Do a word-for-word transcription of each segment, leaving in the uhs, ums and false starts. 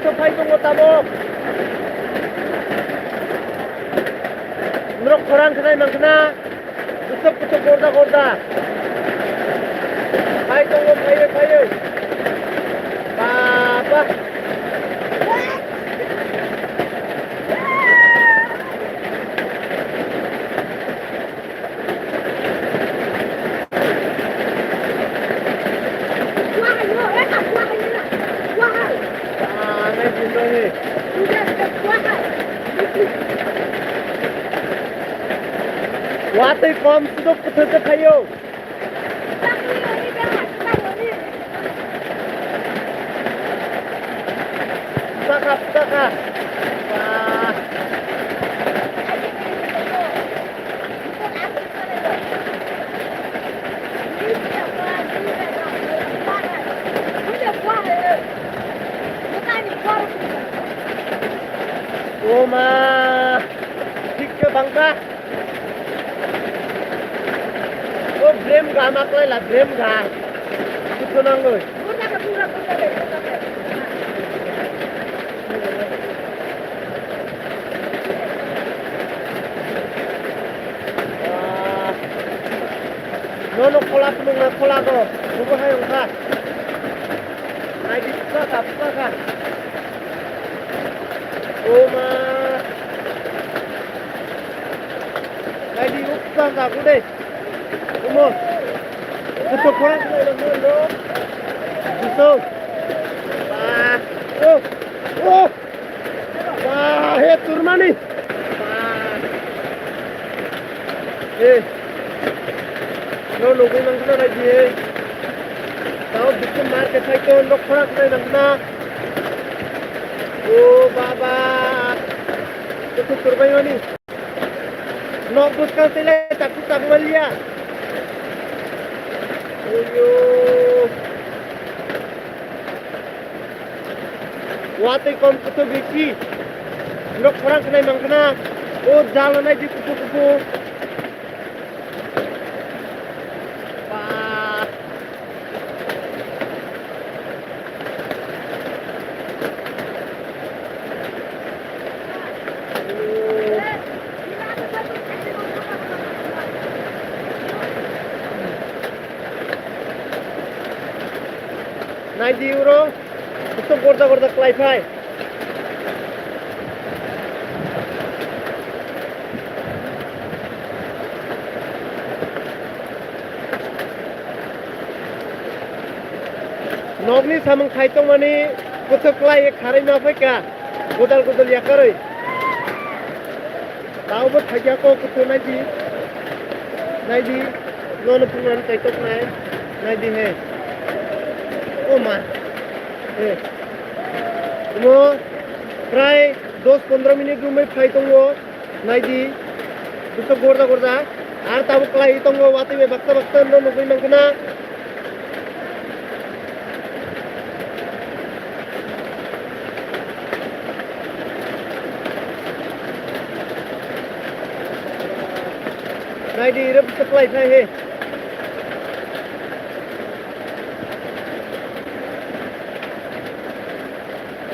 Phai tongo tabok. Norok khorang khnai mankha na. Bwswk bwswk gorda gorda. Phai tongo, phaiwi, phaiwi. Baba. Watwi kom sudok kwthwkhe phaio. Saka, saka. Ba. O ma. Thik khe bangkha. O brem ga ma klai la, brem ga. Kutu nangoi. Ah. Nono khola phunukna khola go. Bubo hai wngkha. Naidi bwkha, bwkha. O ma. Naidi uksa jago de. Omo. Kutu khorang khlai rok no. Kutu. Ba. O. O. Ba, he turmani. Ba. He. No nugui nangkha na bai di he. Tao biskit market hai to nok khorang khlai nangkha na. O baba. Kutu turbai mani. Nok bwskang twi lai taku taku maliya. Oyo. Watwi kom kutu bisi. Nok khorang khlai mankha na. O jala nai di kutu kutu. Ba. Nai di uro, kutu gorda gorda klai phai. Nokni samung khai tongmani kwthwk klai kharwi ma phaikha, godal godal yakarwi. Taobo thaiya kok kwthwk naidi, naidi, nono phungrani kaitok nai, naidi he. O ma, he. Omo prai dos pondro minute romwi phai tongo, naidi, bwswk gorda gorda, ar tabuk klai tongo, watwi bai baksa baksa no nugwi mankha na. Naidi, ire bwswk klai phai he.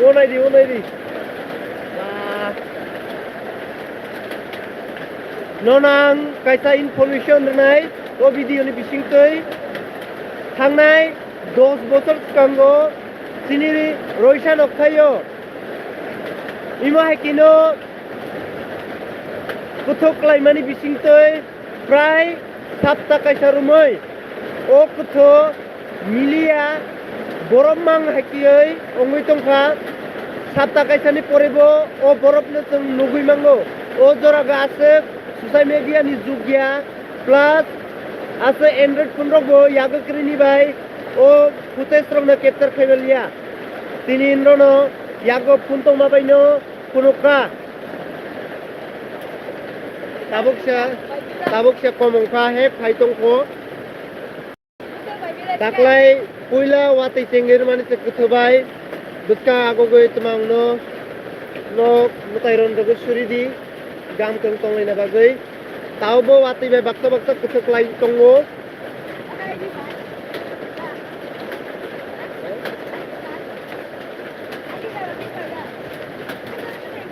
O naidi, o naidi. Ba. Nono ang kaisa information rwnai, o video ni bisingtwi thangnai dos bochor swkango chini Roisa nokthaio imo hai kino kwthwk klaimani bisingtwi prai sapta kaisa romwi o kwthwk Miliya borok mang hai twiwi wngwi tongkha. Sapta kaisani porebo o borokno chwng nugwi mango. O joraga aswk social media ni jug ya, plus aswk Android phone rokbo yago kwrwini bai o footage rokno capture khai manliya. Tini nrono yago phone tongma baino phunukha. Tabuksa, tabuksa kom wngkha, he phai tongkho. Taklai puila watwi chengir mani se kwthwbai bwskang agogwi twmangno nok mwtai ron rwgwi suri di, gam kwrwng tonglaina bagwi. Taobo watwi bai baksa baksa kwthwk lai tongo.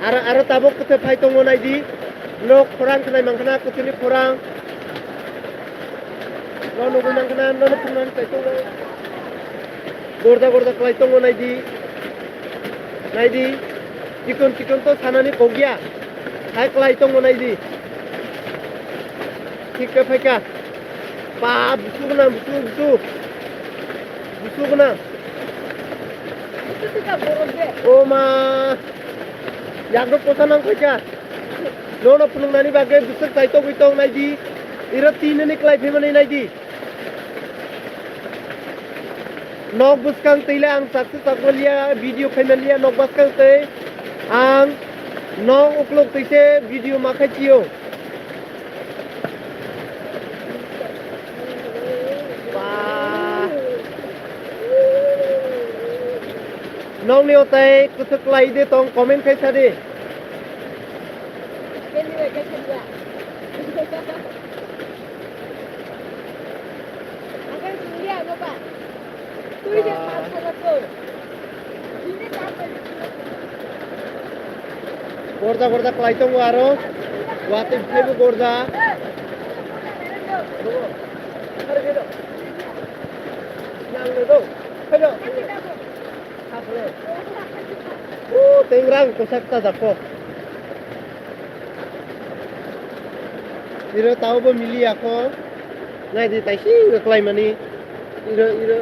Aro, aro tabuk kwthwi phai tongo naidi. Nok khorang khnai mankha na, kwthwini khorang. No nugwi mankha na, nono phunuknani taitongo. Gorda gorda khlai tongo naidi. Naidi. Chikon chikon to sanani kok ya. Hai khlai tongo naidi. Thik khe phaikha. Ba, busu gwnang, busu, busu. Busu gwnang. O ma. Yakno posa nang phaikha. Nono phunuknani bagwi bwswk chaitogwi tong naidi. Iro tinini klai phimani naidi. Nok bwskang twi le ang chaksa chakmaliya, video khaimaliya nok bwskang twi. Ang nok uklok twi se video ma khai chio. Ba. Nokni otai kwthwk lai de tong comment khai sa di. Gorda gorda klai tongo aro. Watwi bwthaibo gorda. Yang le do. Hello. O, tengrang kosak ta jako. Iro tao bo mili ako. Nai di taisi iro klai mani. Iro, iro.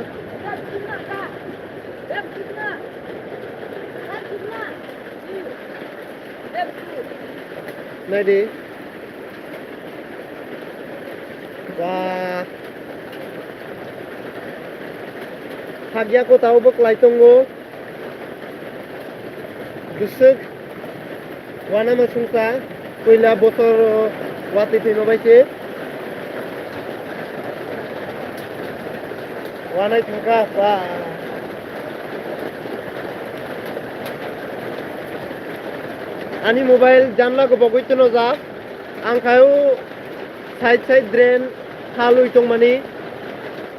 Nai di. Wah. Hakya ko tao bo klai tongo. Bwswk wanama sungsa puila bosor watwi thwima bai se wanai thangkha ba. Ani mobile janla gobogwi twnojak. Ang khaio side side drain halwi tongmani.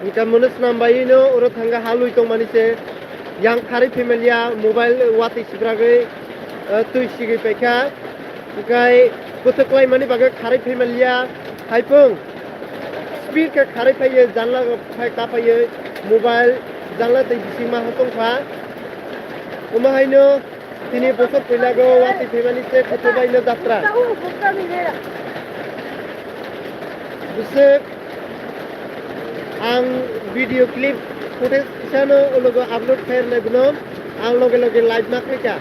Hingkha mwnwi swnam baiwi no oro thangkha halwi tongmani se. Yang kharwi phaimaliya mobile watwi sibragwi, eh, twi sigwi paikha. Hingkhai kwthwk klaimani bagwi kharwi phaimaliya. Haiphung speed khe kharwi phaiwi janla phai kaphaiwi mobile janla twi bisingma hotongkha. Omo haino Tini bosor puila go watwi phaimani se khutubai no jatra. Bwswk ang video clip footage isano ulogo upload khairnai bono ang loge loge live ma khaika.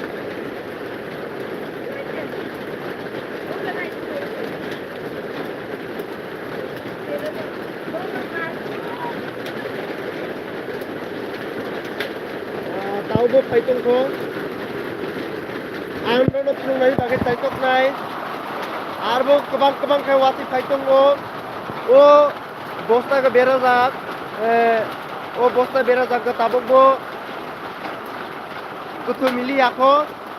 Ah, taubo phai tongkho. Ang nono phunuknani bagwi chaitoknai. Arbo kwbang kwbang khe watwi phai tongo. O bosta khe berajak. Eh, o bosta berajak khe tabukbo kwthwi mili yakho.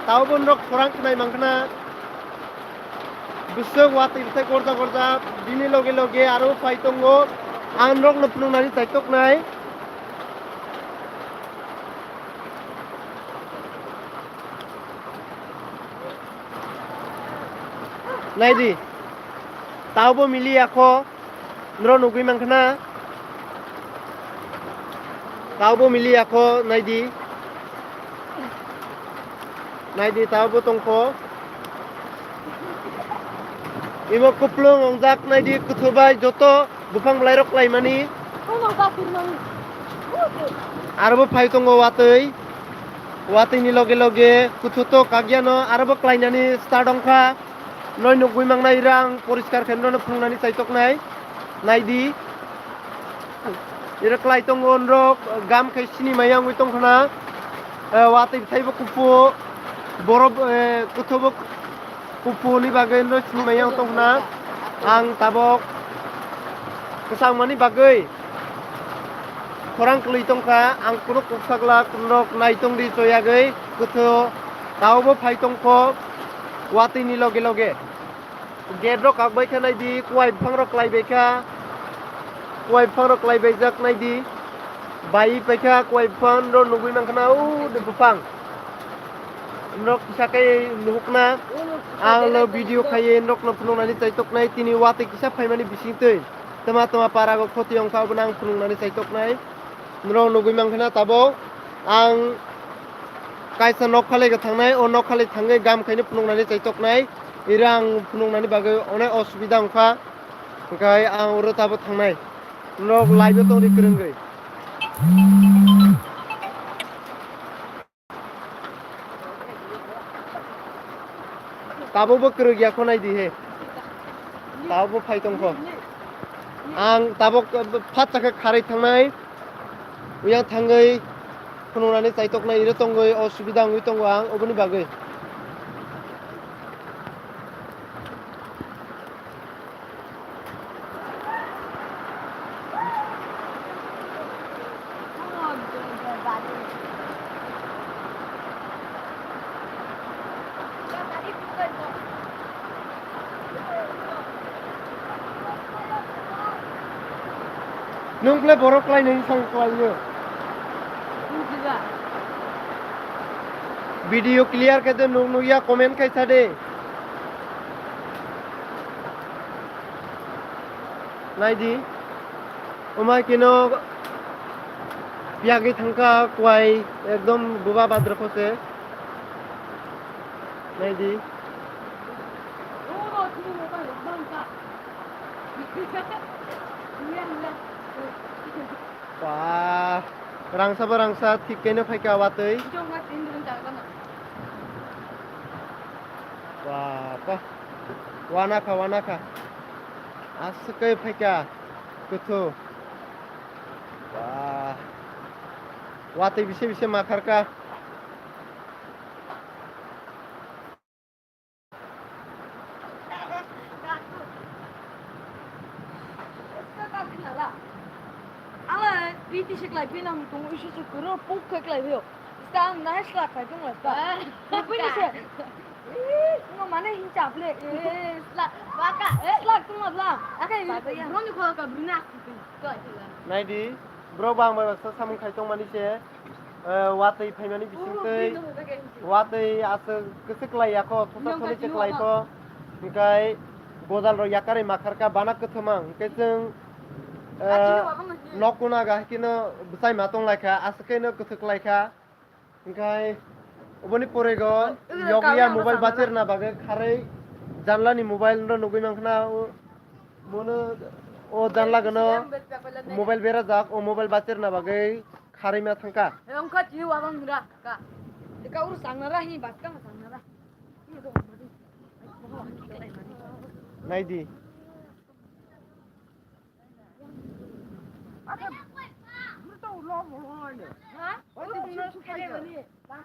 Taubo norok khorang khnai mankha na. Bwswk watwi bwthai gorja gorja bini loge loge aro phai tongo. Ang norokno phunuknani chaitoknai. Naidi. Taubo mili yakho. Norok nugwi mankha na? Taubo mili yakho, naidi. Naidi, taubo tongkho. Imo kuplung ongjak, naidi, kwthwbai joto buphang bwlairok klaimani. Arobo phai tongo watwi. Watwini loge loge kwthwto kakyano arobo klainani start ongkha. Noi nugwi mangnai rang poriskar khe norokno phunuknani chaitoknai. Naidi. Iro klai tongo norok gam khe sini maya wngwi tongkha na. Eh, watwi bwthaibo kuphur. Borok, eh, kwthwbo kuphurni bagwi norok sini maya wngwi tongkha na. Ang tabok kwchangmani bagwi khorang kwlwi tongkha. Ang kunu kuksa glak norok naitongdi choyagwi kwthw. Taobo phai tongkho watwini loge loge. Gate rok kakbai kha naidi, kuwai buphang rok klaibai kha, kuwai buphang rok klaibaijak naidi, bai paikha kuwai buphang rok nugwi mankha na, o de buphang. Norok kisa khe nuhukna, ang lo video khaiwi norokno phunuknani chaitoknai, tini watwi kisa phaimani bisingtwi tama tama parago khoti wngkha, abono ang phunuknani chaitoknai. Norok nugwi mankha na tabuk ang kaisa nokhalai thangnai, o nokhalai thangwi gam khaino phunuknani chaitoknai, ira ang phunuknani bagwi onek osubida wngkha, hwnkhe ang oro tabuk thangnai, norok live-o tongdi kwrwngwi. Tabukbo kwrwk ya kho, nai di he. Tabukbo phai tong kho. Ang tabuk phatsa khe kharwi thangnai. Uyang thangwi phunuknani chaitoknai iro tongwi, osubida wngwi tongo ang oboni bagwi. Nwng ble borok klai nai sang klai nw. Video clear khe de nuk nuk ya, comment khai sa de. Nai di. Omai kino piyagwi thangkha kwai ekdom buba badra khose. Nai di. Ba, rangsa ba rangsa thik khe no phaikha watwi. Ba, ba. Wana kha, wana kha. Aswk khe phaikha. Kuthu. Ba. Watwi bisi bisi makharkha. Ale, P T se klai phi nang tongo, isu su kuro puk khe klai phio. Sta ang nai slak khai tong la sta. Pui ni se. Ih, no mane hin chap le. Eh, slak, baka. Eh, slak tong la. Akai, bro ni khol ka bruna. Nai di, bro bang bai basa samung khai tong mani se. Eh, watwi phaimani bisingtwi, watwi aswk kwchwk klai ya kho, thotha thoni se klai kho, hwnkhe gojal rok yakarwi makharkha bana kwthwma, hwnkhe chwng, eh, nok kuna ga haikeno bwsai ma tong lai kha, aswk khe no kwthwk klai kha, hwnkhe oboni porego yokliya mobile bacherna bagwi kharwi janlani mobile no nugwi mankha na, o, mono o janla gano mobile berajak, o mobile bacherna bagwi kharwi ma thangkha. Wngkha tini wabang hwnra ka. Eka uru sangnara hi batkang sangnara. Nai di. Ha?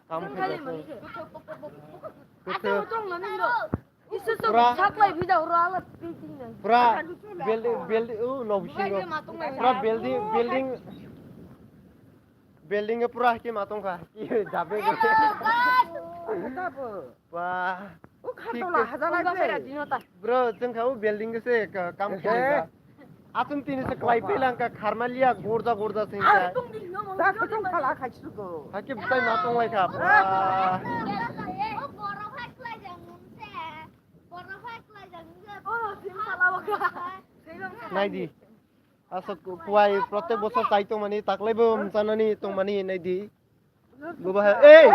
Kam khaijaknai. Kwthwk. Pura, pura building, building, oh, no, bisingo. Pura building, building, building pura haikhe ma tongkha. Jabe. Ba. Bro, chwng kha o building se ka-, kam khe. Achung tini se klai phi lang ka kharmaliya gorja gorja se ka. Da khatung khala khai sugo. Hakhe bwtai ma tong lai kha. Ah. O borok hai klai jang mung se. Borok hai klai jang mung se. O sim khala o ka. Nai di. Asa ku-, kuai protek bosor chai tong mani, taklai bo mchanani tong mani nai di. Buba hai, ei!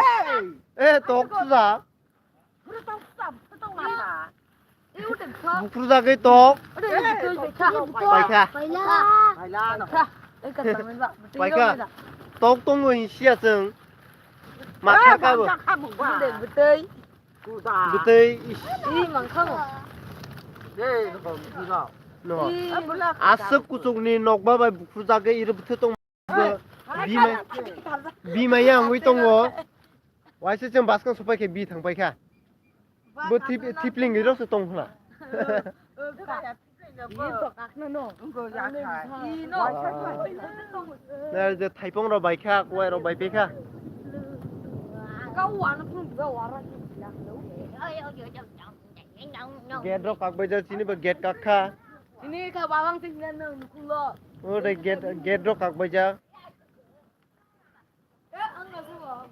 Ei, tok suja. Bukrujagwi tok. Paikha. Paikha. Tok tongo hinsiya chwng. Makha kabo. Bwtwi. Bwtwi. No. Aswk kuchukni nokba bai bukrujagwi iro bwtwi tong. Bimai, bimai ya wngwi tongo. Waisa chwng baskang sopai khe bi thang pai kha. Bo thip-, thipling rok se tong khna. Na je thaipong rok bai kha, kuwai rok bai pai kha. Gate rok kak bai ja, chini bo gate kak kha. Ini kha babang sing nan nang nukulo. O de gate, gate rok kak bai ja. Eh, ang na suwa.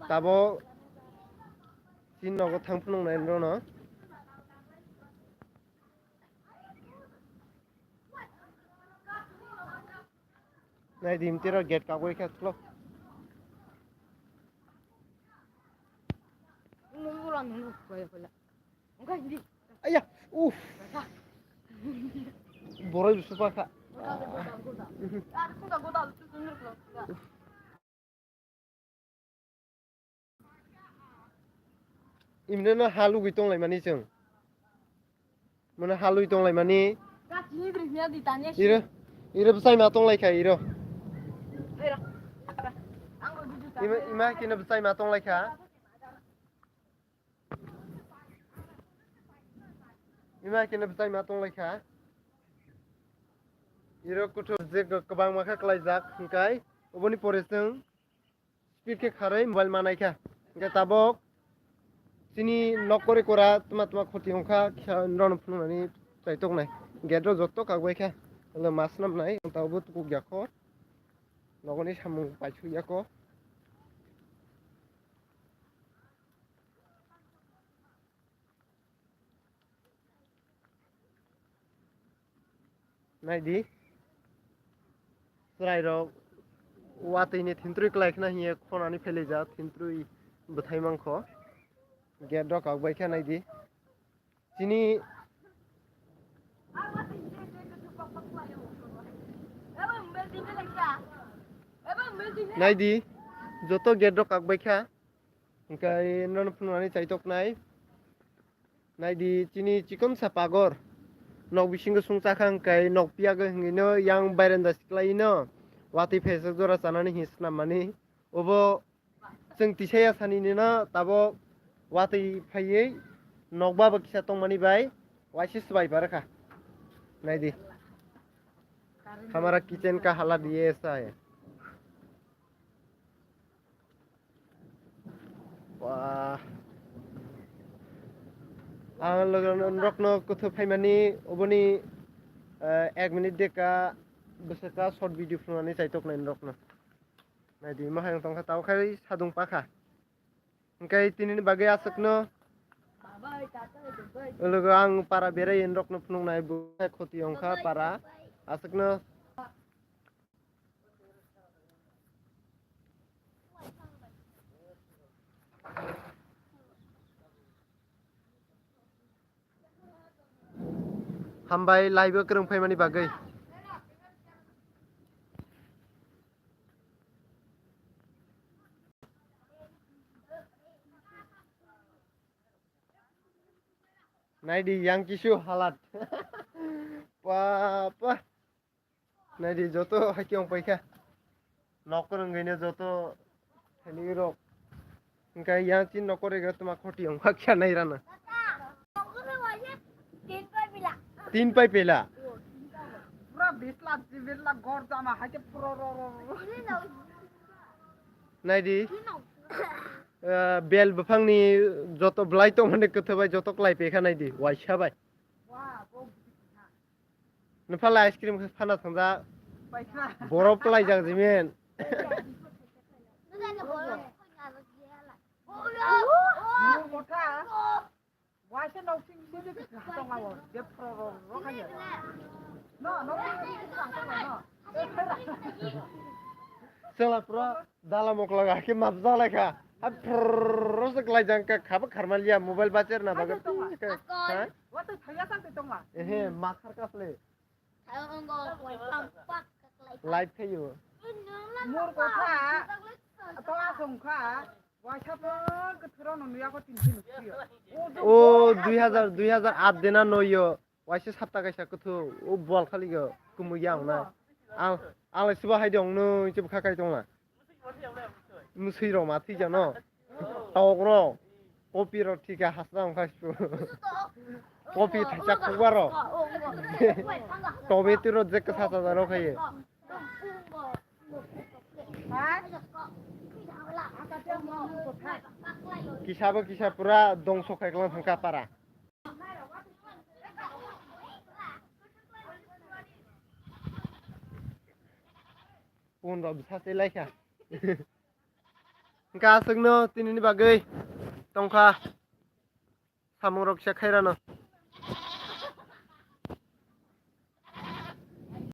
Tabo chini nogo thang phunuk nai rw no. Nai di mtiro gate kagoi khe tlo. Aya, uff. Boroi busu pakha. Imreno ha lugui tonglaimani chwng. Mano ha lugui tonglaimani. Iro, iro bwsai ma tonglaikha iro. Ima, ima kino bwsai ma tonglaikha. Ima khe no bwsai ma tonglaikha. Iro kuthuk je kwbangma khe kwlaijak hwnkhe oboni pore chwng speed khe kharwi mobile manaikha. Hwnkhe tabok chini nok kori kora tma tma khoti wngkha kisa norok phunuknani chaitoknai. Gate rok joto kakbaikha. Elo ma swnamnai tabuk tukya kho. Nokni samung paisukya kho. Nai di. Chwrairok watwi ni thintrwi kwlai khna hiye khonani phelaijak thintrwi bwthai mankho. Gate rok kok bai khe nai di. Chini nai di. Joto gate rok kok bai kha. Hwnkhe nono phunuknani chaitoknai. Naidi chini chikonsa pagor. Nok bisingo sungchakha hwnkhe nok piyago hwnwi no yang bairanda siklaino watwi phesok jora chanani hinwi swnammani. Obo chwng tisaya sanini no tabok watwi phaiwi nokba bo kisa tongmani bai waisa swbai parkha. Naidi. Hamara kitchen ka hala diye sa hai. Wah. Ang logo norokno kuthuk phaimani oboni, eh, ek minute deka bwswka short video phunuknani chaitok nai norokno. Naidi mahai tongkha tabo khai sadung pakha. Hwnkhe tinini bagwi aswkno logo ang para berai norokno phunuknai bo khoti wngkha para aswkno. Hambai live o kwrwng phaimani bagwi. Naidi yang kisu halat. Papa. Naidi joto haki ong paikha. Nok kwrwngwi no joto thani rok. Hwnkhe yang chin nok kwrwngwi tuma khoti ong kha kya nai rana. Tin pai pela. Pura bisla bisla gor jama hai ke pro ro ro ro. Naidi. Eh, bel buphangni joto belai tongmani kwthwbai joto kwlai pekha naidi waisa bai. Nuphala ice cream khe phana thangja. Borok kwlaijak jimen. Waisa nok sing sing je tong lawo je pro ro ro kha ya. No, nok sing sing je tong lawo no. Chwla pura dala mokla ga khe map ja lai kha. Ha pro se kwlai jang ka khaba kharma liya mobile bacher na baga. Ha? Wa to thaya sa te tong la. Ehe, ma khar ka phle. Live khayo. Mur kotha. To asong kha. Waisa pho kwthwrokno nuya kho tin tin nukphiyo. O dui hazar, dui hazar aat dena noyo. Waisa sapta kaisa kwthw o bol khaligo kumui ya wngnai. Ang, ang lai sibo hai de wngnw se bwkha kai tongla. Mwswi rok ma thwi jano. Tok rok. Kopi rok thika hasna wngkha sibo. Kopi thaisa khokba rok. Tobe twi rok je kwsa chaja rok khaye. Kisabo kisa pura dongso khaiklang thangkha para. Pun rok bwsa se laikha. Hwnkhe aswkno tinini bagwi tongkha samungrok se khairano.